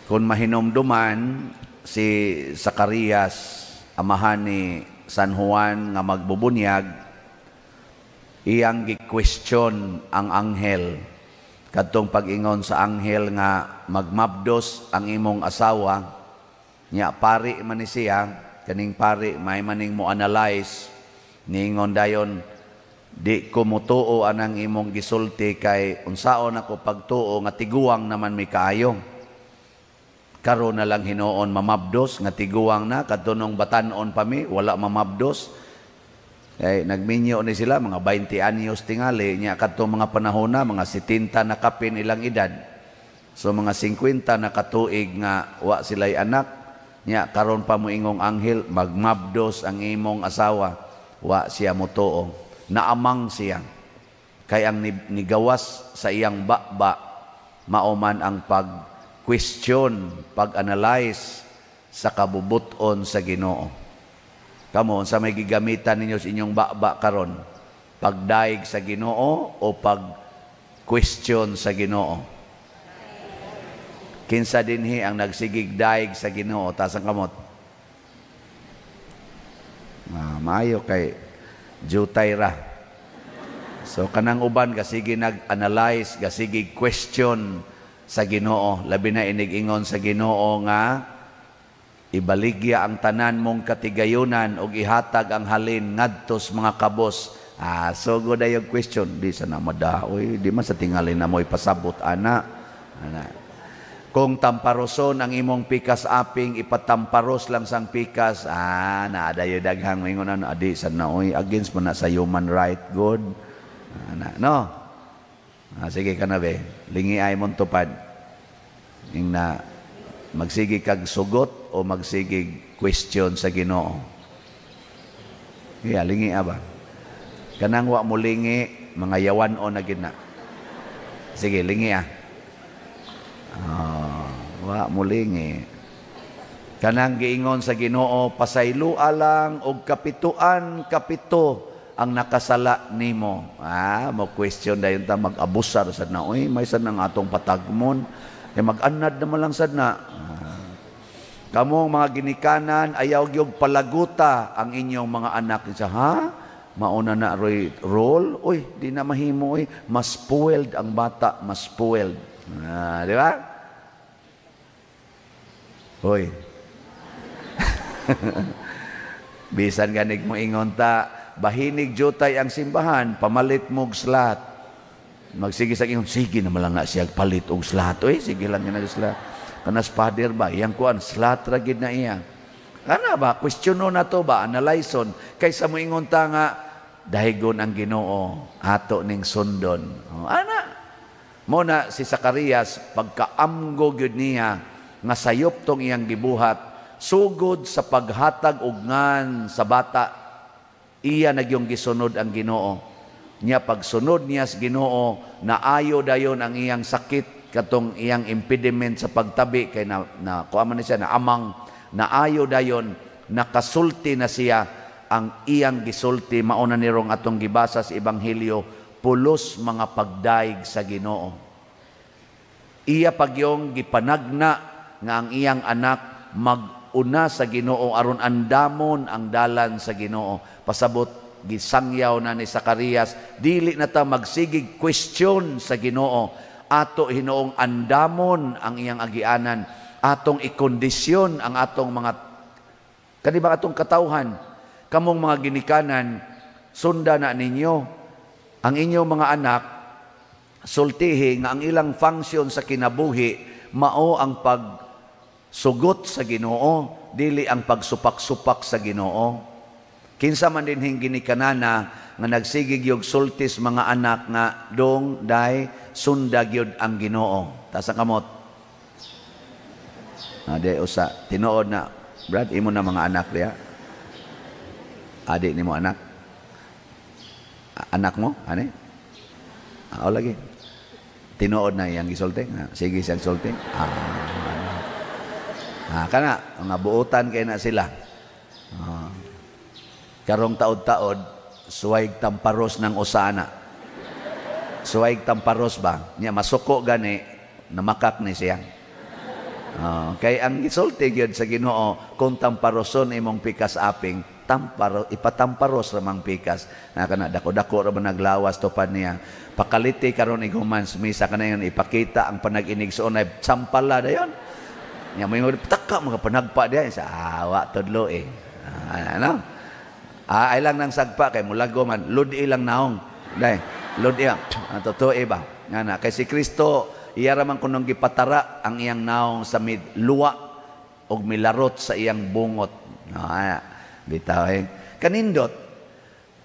Kung mahinumduman si Zacarias, amahan ni San Juan nga magbubunyag, iyang gi-question ang anghel. Kadtong pag-ingon sa anghel nga magmabdos ang imong asawa, nya pari man ni siya, kaning pari may maning mo analyze, niingon dayon, "Di ko mutuo anang imong gisulti kay unsaon ako pagtuo nga tiguang naman mi kaayo? Karon na lang hinuon mamabdos nga tiguang na, kadto nung batan-on pa mi wala mamabdos." Kay nagminyo ni sila mga 20 anyos tingali nya, kadto mga panahon na mga 70 na kapin ilang edad. So mga 50 na katuig nga wa sila'y anak nya, karon pa mo ingong anghel magmabdos ang imong asawa, wa siya motuo. Naamang siya. Kay ang nigawas sa iyang baba mao man ang pag-question, pag-analyze sa kabubuton sa Ginoo. Kamo, sa may gigamitan ninyo sa inyong baba karon? Pagdaig sa Ginoo o pag-question sa Ginoo? Kinsa dinhi ang nagsigig daig sa Ginoo? Taas ang kamot. Ah, maayo kay jutay ra. So kanang uban gasige nag-analyze, gasige question sa Ginoo, labi na inig-ingon sa Ginoo nga ibaligya ang tanan mong katigayunan og ihatag ang halin ngadto sa mga kabos. Ah, so good yung question. Di sa na madaoy, di man sa tingali na mo ipasabot ana. Ana. Kung tamparoson ang imong pikas aping, ipatamparos lang sang pikas. Ah, naadayo daghang maingon ano, adi sa na oy, against mo na sa human right, good. Ana, no? Ah, sige ka na be. Lingi ay mong tupad. Ing na magsige kag sugot o magsigig question sa Ginoo. Iya, lingi ba? Kanang wa mo lingi, mga yawan o na gina. Sige, lingi ah. Oh, wa mo lingi. Kanang giingon sa Ginoo, pasayloa lang og kapituan kapito ang nakasala nimo. Ah, mo question dayon ta, mag-abusar sad na. Uy, may sad nang atong patagmon. Eh mag-anad naman lang sad na. Ah. Kamong mga ginikanan, ayaw gyud palaguta ang inyong mga anak. Isa, ha? Mauna na roy role? Uy, di na mahimo uy. Mas spoiled ang bata, mas spoiled. Ah, di ba? Hoy. Bisan ganig mo ingon ta, bahinig jutay ang simbahan, pamalit mo og slot. Magsige sa ingon, sige naman lang na siya palit og slot. Uy, sige lang nga slot. Kanas father ba, iyang kuan, slot ra gid na iya. Kana ba, questiono na to ba, analyson, kaysa mo ingon ta nga, dahigon ang Ginoo, ato ning sundon. O, ana. Mo na si Zacarias, pagkaamgo gyud niya, nga sayop tong iyang gibuhat, sugod sa paghatag og ngan sa bata, iya nagyong gisunod ang Ginoo. Nya pagsunod niya sa Ginoo, naayo dayon ang iyang sakit katong iyang impediment sa pagtabi kay na, na kuha man ni siya na amang, naayo dayon, nakasulti na siya. Ang iyang gisulti mao na nirong atong gibasa sa ebanghelyo, pulos mga pagdaig sa Ginoo. Iya pagyong gipanagna nga ang iyang anak maguna sa Ginoo aron andamon ang dalan sa Ginoo. Pasabot gisangyaw na ni Zacarias, dili na ta magsigig question sa Ginoo, ato hinuong andamon ang iyang agianan, atong ikondisyon ang atong mga kani ba atong katawhan. Kamong mga ginikanan, sunda na ninyo ang inyong mga anak, sultihi nga ang ilang function sa kinabuhi mao ang pagsugot sa Ginoo, dili ang pagsupak-supak sa Ginoo. Kinsa man dinhing ginikanana nga nagsigig yung sultis mga anak nga dong day sunda gyud ang Ginoo? Taas ang kamot. Ah, di usa tinuod na, Brad, imo na mga anak diya. Adi nimo anak. Anak mo ani? Ah, lagi. Tinuod na iyang gisulti. Ah, sige siyang sulti. Ah, ah, kana mga buotan kay na sila. Ah. Karong taod-taod, suway tamparos ng usana. Suway tamparos ba? Nya masuko gani, namakak ni siya. Oh, kay ang gisulti gyud sa Ginoo, kung tamparoson imong pikas aping, tamparo, ipatamparos ramang pikas. Na kana dako-dako ra man naglawas to pa niya. Pakaliti karon igumans misa kana yun, ipakita ang panag-inigsoon ay sampala dayon. Nya mo taka mga panagpa diya sa awa tudlo eh. Ano? Ay lang nang sagpa kay mulago man, ludi lang naong. Day, ludi ang totoo eh ba? Nga na kay si Kristo iya ra man kunong gipatara ang iyang naong sa mid luwa og milarot sa iyang bungot. Bitaw eh. Kanindot,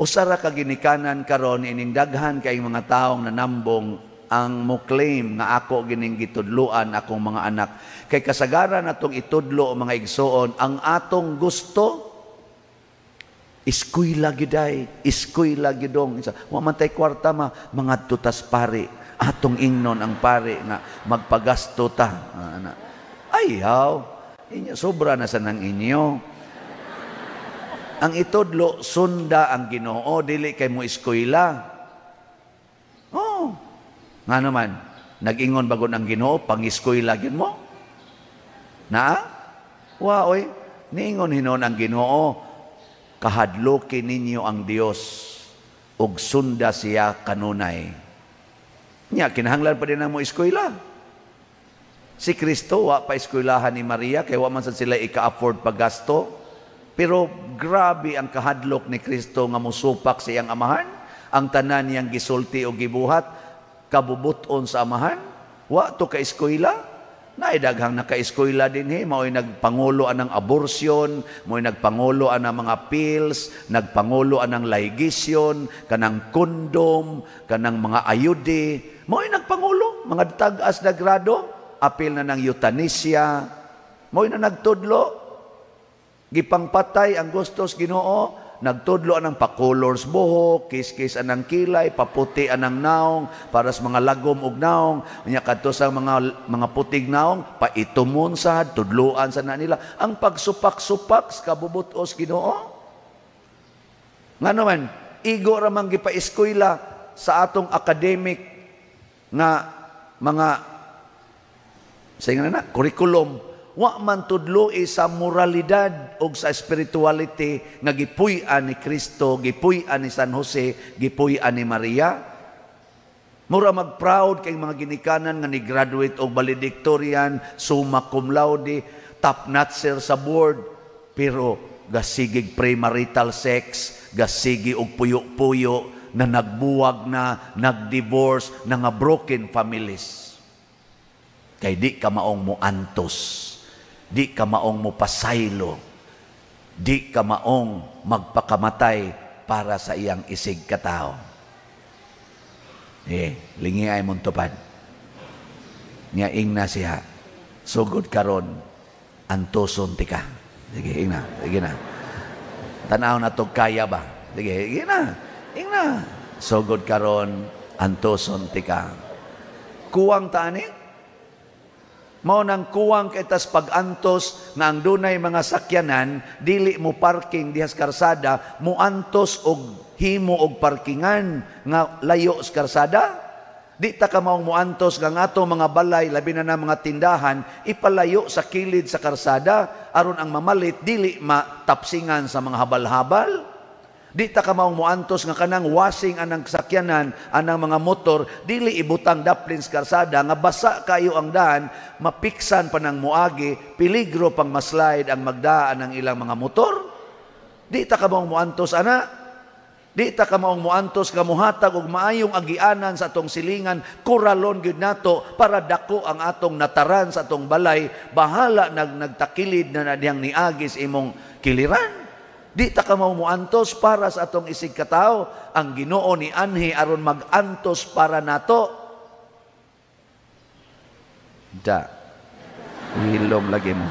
usa ra ka ginikanan karon ining daghan kay mga taong nanambong ang mo-claim nga ako gining gitudloan akong mga anak. Kay kasagaran atong itudlo mga igsoon ang atong gusto, eskwela giday, eskwela gidong. Wa man tay kwarta ma, mangadto tas pari. Atong ingnon ang pare nga magpagasto ta. Ana. Ayaw, inyo, sobra na sa nang inyo. Ang itudlo, sunda ang Ginoo, dili kay mo eskwela. Oh. Nga naman, nag-ingon bagon ang Ginoo, pang-eskwela gyud mo? Na? Wa oy, niingon hinon ang Ginoo, kahadloki ninyo ang Dios ug sunda siya kanunay. Nya kinahanglan pa din na mo eskwela. Si Kristo wa pa eskwelahan ni Maria kay wa man sad sila ika-afford paggasto. Pero grabe ang kahadlok ni Kristo nga mosupak sa iyang amahan. Ang tanan niyang gisulti o gibuhat kabubuton sa amahan. Wa to ka eskwela. Naay daghang naka-eskwela dinhi, mao'y nagpangulo anang abortion, mao'y nagpangulo anang mga pills, nagpangulo anang ligasyon, kanang kondom, kanang mga ayude, mao'y nagpangulo, mga tag-as na grado, apil na ng euthanasia, mao'y na nagtudlo, gipangpatay ang gustos Ginoo, nagtudlo anang pa-colors buhok, kiskis anang kilay, paputi anang naong, para sa mga lagom og naong, unya kadto sa mga putig naong, paitumon sad, tudloan sa na nila. Ang pagsupak-supak sa kabubutos Ginoo. Ngano man, igo ra man gipa-eskwela sa atong academic nga mga sa na curriculum, wa man tudloi sa moralidad o sa spirituality nga gipuy-an ni Kristo, gipuy-an ni San Jose, gipuy-an ni Maria. Mura mag-proud kay mga ginikanan nga ni graduate og valedictorian, summa cum laude, top notcher sa board, pero gasigig premarital sex, gasigi og puyo-puyo, na nagbuwag na, nagdivorce, na nga broken families. Kay di ka maong muantos, di ka maong mupasaylo, di ka maong magpakamatay para sa iyang isig katao. Eh, lingi ay mong tupad. Nga ingna siya, sugod karon, antoson ti ka. Sige, ingna, sige na. Tanaw na to kaya ba? Sige, sige na, ingna. Sugod karon, antoson ti ka. Kuwang taani? Mao nang kuwang kay tas pag-antos nga ang dunay mga sakyanan dili mo parking diha sa karsada, muantos og himo og parkingan nga layo sa karsada. Di ta ka maong muantos nga ang atong mga balay, labi na na mga tindahan, ipalayo sa kilid sa karsada aron ang mamalit dili matapsingan sa mga habal-habal. Di ta ka maong muantos nga kanang washing anang sakyanan, anang mga motor, dili ibutang daplin sa karsada nga basa kayo ang daan, mapiksan pa ng muagi, peligro pang maslide ang magdaan ang ilang mga motor. Di ta ka maong muantos ana. Di ta ka maong muantos nga muhatag og maayong agianan sa atong silingan, kuralon gyud nato para dako ang atong nataran sa atong balay, bahala nagtakilid na diyang niagis imong kiliran. Di ta ka muantos para sa atong isig katao, ang Ginoo ni anhi aron magantos para nato. Da. Hilom lagi mo.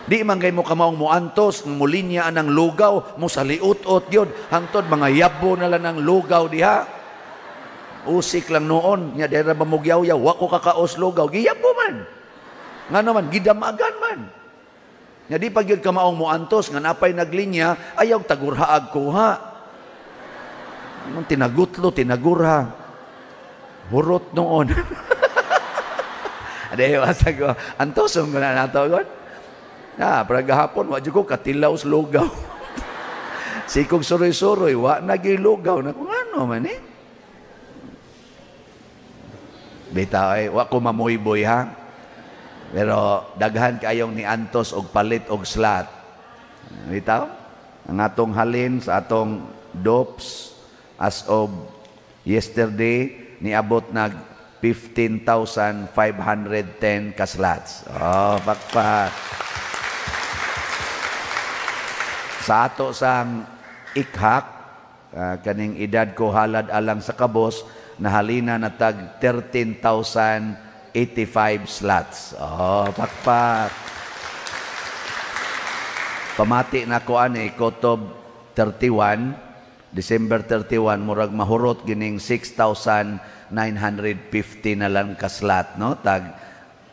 Di man kay mo kamaong muantos, mulinya anang lugaw, mo saliut-ut yun, hangtod mga yabo na lang ng lugaw diha. Usik lang noon, nya dira ba mugyaw-yaw, wa ko kakaos lugaw, giyabo man. Nga naman, gidamagan man. Nga di pa gyud ka maong muantos, nga napay naglinya, ayaw tagurhaag kuha. Anong tinagutlo, tinagurha. Hurot noon. Ade wasa ko. Antoson ko na nato god. Na, para gahapon wa jud ko katilaw sa lugaw. Sikog suroy-suroy, wa na gyud lugaw na kung ano man eh. Bitaw ay, wa ko mamuyboy ha. Pero daghan kayong ni antos og palit og slot. Bitaw? Ang atong halin sa atong DOPS as of yesterday niabot nag 15,510 ka slots. Oh, pakpak. Sa ato sang ikhak, kaning edad ko halad alang sa kabos, nahalina na tag 13,085 slots. Oh, pakpak. Pamati na ko ani Kotob 31, December 31, murag mahurot gining 6,950 na lang ka slot, no? Tag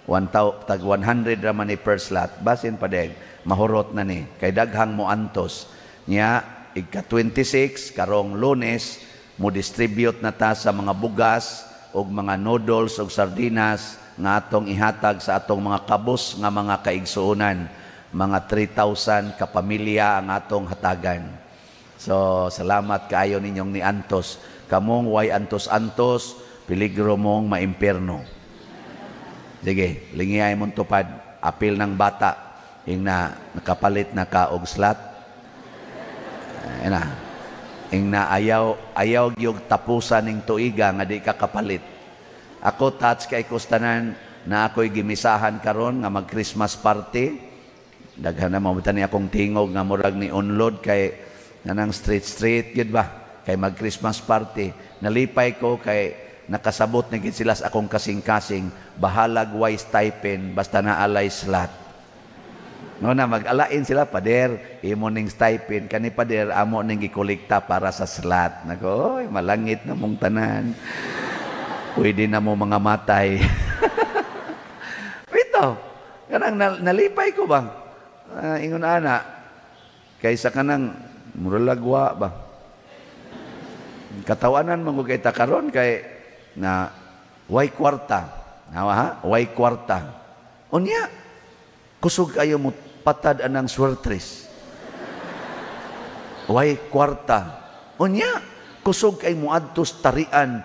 1 tag 100 ra man ni per slot. Basin pa deg mahurot na ni kay daghang mo antos nya. Igka 26 karong Lunes, mo distribute na ta sa mga bugas og mga noodles og sardinas nga atong ihatag sa atong mga kabos nga mga kaigsuonan. Mga 3,000 ka pamilya ang atong hatagan. So salamat kaayo ninyong ni antos. Kamong way antos-antos, peligro mong maimpierno. Sige, lingiyay mong tupad, apil ng bata, ing na nakapalit na ka og slot. Na ing na ayaw ayaw gyud tapusan ning tuiga nga di ka kapalit. Ako touch kay kustanan na ako'y gimisahan karon nga mag Christmas party. Daghan na mo ni akong tingog nga murag ni unload kay nanang street street gyud ba kay mag Christmas party. Nalipay ko kay nakasabot na gid sila sa akong kasing-kasing, bahalag way stipend basta na alay slot. No na mag-alain sila, "Pader, imo ning stipend kani, pader, amo ning gikolekta para sa slot." Nako, oy, malangit na mong tanan. Pwede na mo mga matay. Ito, kanang nalipay ko ba? Ingon ana, kaysa kanang muralagwa ba? Katawanan man ko kay karon kay na way kwarta. Nawa ha? Way kwarta. Unya, kusog kayo mo patad anang swertres. Way kwarta. Unya, kusog kay mo adtos tarian.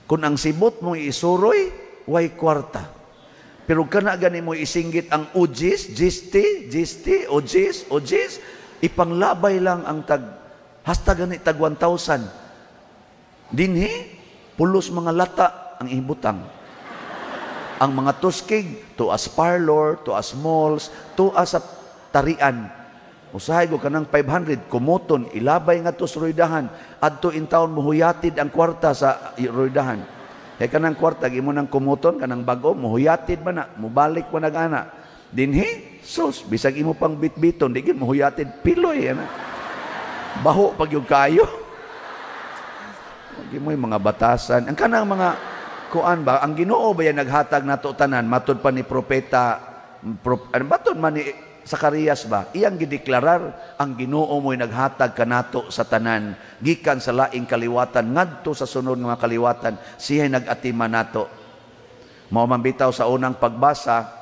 Kung ang sibot mo isuroy, way kwarta. Pero kana gani mo isinggit ang ujis, gisti, gisti, ujis, ujis, ipanglabay lang ang tag, hasta gani tag 1,000. Dinhi, pulos mga lata ang ibutang. Ang mga tuskig, to as parlor, to as malls, to as sa tarian. Usahay ko kanang 500, kumuton, ilabay nga to sa roydahan. Adto in town, muhuyatid ang kwarta sa roydahan. Kaya kanang kwarta, imo nang kumuton, kanang bago, muhuyatid ba na, mubalik pa nag-ana. Dinhi, sus, bisag imo pang bitbiton, di gyud muhuyatid, piloy, ana. Baho pag yung kayo. Mo mga batasan. Ang kanang mga kuan ba, ang Ginoo ba yan naghatag nato tanan, matod pa ni propeta, ano, matod man ni Zacarias ba, iyang gideklarar, ang Ginoo mo'y naghatag kanato sa tanan, gikan sa laing kaliwatan, ngadto sa sunod nga mga kaliwatan, siya nag-atima nato. Mao man bitaw sa unang pagbasa,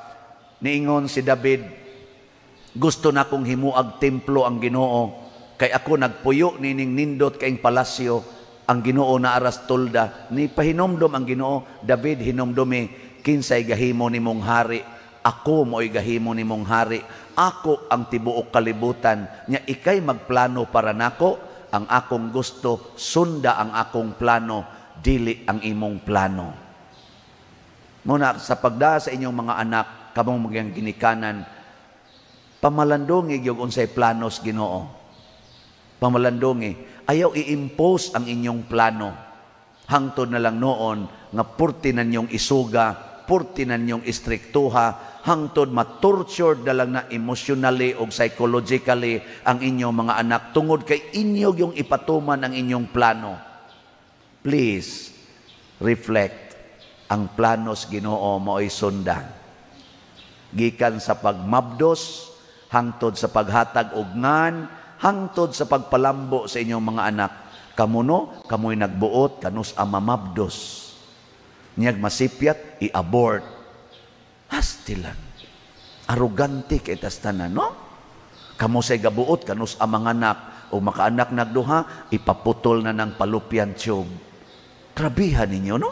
niingon si David, "Gusto na kong himuag templo ang Ginoo, kay ako nagpuyo nining nindot kaing palasyo, ang Ginoo na aras tolda." Ni pahinomdom ang Ginoo, "David, hinomdomi kinsay gahimo nimong hari. Ako mo'y gahimo nimong hari. Ako ang tibuok kalibutan. Nya ikay magplano para nako, ang akong gusto sunda ang akong plano, dili ang imong plano." Muna sa pagdaa sa inyong mga anak, kamong mga ginikanan, pamalandungi gyud unsay planos Ginoo. Pamalandungi, ayaw i-impose ang inyong plano. Hangtod na lang noon nga purti na ninyong isuga, purti na ninyong istriktuha, hangtod ma-tortured na lang na emotionally o psychologically ang inyong mga anak tungod kay inyo yung ipatuman ang inyong plano. Please, reflect. Ang planos Ginoo mao'y sunda. Gikan sa pagmabdos, hangtod sa paghatag og ngan, hangtod sa pagpalambo sa inyong mga anak. Kamuno, kamoy nagbuot, kanus ang mamabdos. Niyag masipyat, i-abort. Hastilan. Arugante kay tas tanan, no? Kamo say gabuot, kanus ang mga anak, o makaanak nagduha, ipaputol na ng fallopian tube. Grabihan ninyo, no?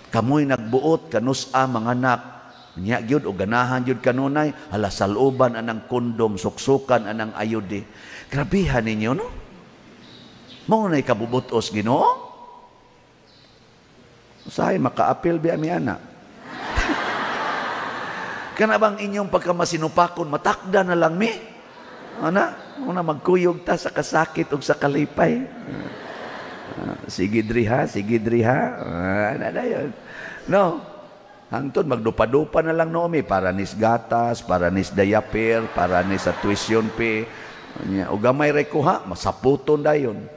Kamoy nagbuot, kanus ang mga anak, nya gyud o ganahan gyud kanunay, hala, saluban anang kondom, suksukan anang ayudi. Grabihan ninyo, no? Mao na'y kabubutos Ginoo. Usahay makaapil biya mi ana. Kana bang inyong pagkamasinupakon, matakda na lang mi. Ana, una magkuyog ta sa kasakit ug sa kalipay. Sige dri ha, sige dri ha. Ana dayon. No. Hangtod magdupa-dupa na lang noomi para nis gatas, para nis diaper, para ni sa tuition fee. Ug gamay ray kuha, masaputon dayon.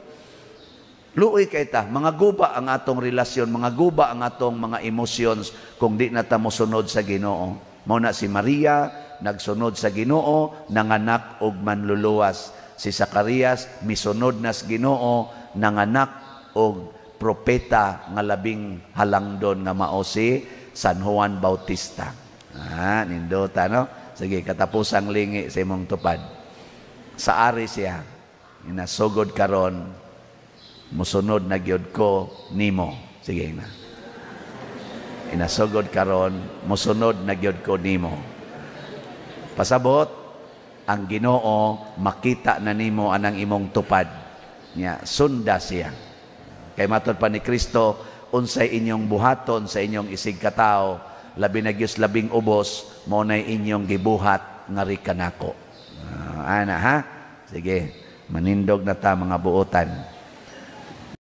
Luoy kay ta, mga guba ang atong relasyon, mga guba ang atong mga emotions kung di na ta mosunod sa Ginoo. Mao na si Maria nagsunod sa Ginoo, nanganak og manluluwas. Si Zacarias misunod na sa Ginoo, nanganak og propeta nga labing halangdon nga mao si San Juan Bautista. Ah, nindota, no? Sige, katapusang lingi sa imong tupad. Sa ari siya, inasugod karon, musunod na gyud ko nimo. Sige na. Inasugod karon, musunod na gyud ko nimo. Pasabot, ang Ginoo makita na nimo anang imong tupad. Nya, sunda siya. Kay matod pa ni Kristo, unsay inyong buhaton sa inyong isig katawo, labi na gyud labing ubos, mao nay inyong gibuhat ngari kanako. Ana ha? Sige, manindog na ta, mga buotan.